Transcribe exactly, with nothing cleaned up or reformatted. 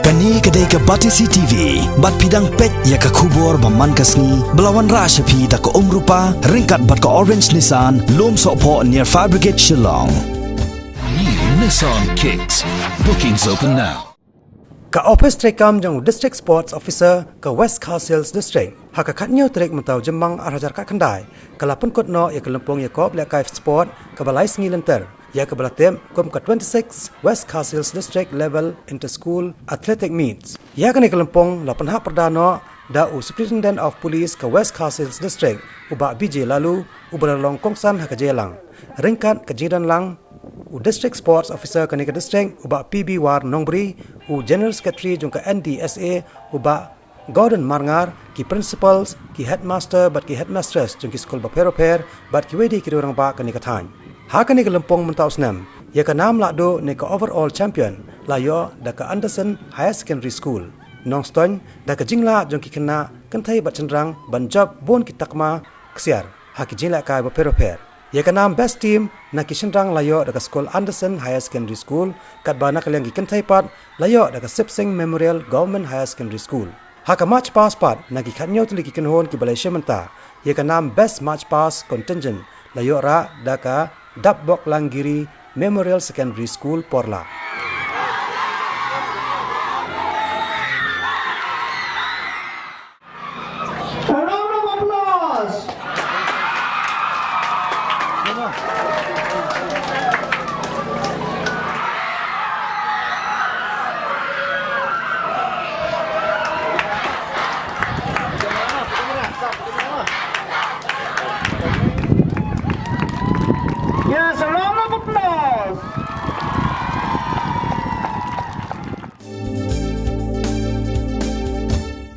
Kane ka dei ka Batesi T V, bad phi dang peit ïa ka khubor ba man ka sngi, ba la wanrah sha phi da ka Umrupa, ryngkat bad ka Orange Nissan, Lumsohphoh near Fire Brigade Shillong. New Nissan Kicks. Bookings open now. Ka ophis treikam jong u District Sports Officer ka West Khasi Hills District, ha ka khathynñiew tarik mynta u Jymmang ar hajar khatkhyndai, ka la pynkut noh ïa ka lympung ïakop lehkai sport kaba lai sngi lynter, ïa kaba la tip kum ka twenty-six West Khasi Hills District Level Inter-School Athletic Meets. Ïa kane ka lympung la pynhap pyrda noh da u Superintendent of Police ka West Khasi Hills District, u Bah B J Laloo, uba la long kongsan ha ka jingïalang, ryngkat ka jingdon lang u District Sports Officer kane ka district, u Bah P B War Nongbri, u General Secretary jong ka N D S A, u Bah Gordon Marngar, ki principals, ki headmaster bad ki headmistress jong ki skul bapher bapher, bad kiwei de ki rangbah kane ka thaiñ. Ha kane ka lympung mynta u snem, ïa ka nam lahduh ne ka overall champion la ïoh da ka Anderson Higher Secondary School Nongstoiñ, da ka jinglah jong ki khynnah kynthei bad shynrang ban jop bun ki takma ksiar ha ki jinglehkai bapher bapher. Ïa ka nam best team na ki shynrang la ïoh da ka skul Anderson Higher Secondary School, katba na ka liang ki kynthei pat la ïoh da ka Sip Sing Memorial Government Higher Secondary School. Ha ka march past pat, na ki khathynñiew tylli ki kynhun kiba la shim bynta ïa ka nam best march past contingent la ïoh rah da ka Dapboklangiri Memorial Secondary School Porla.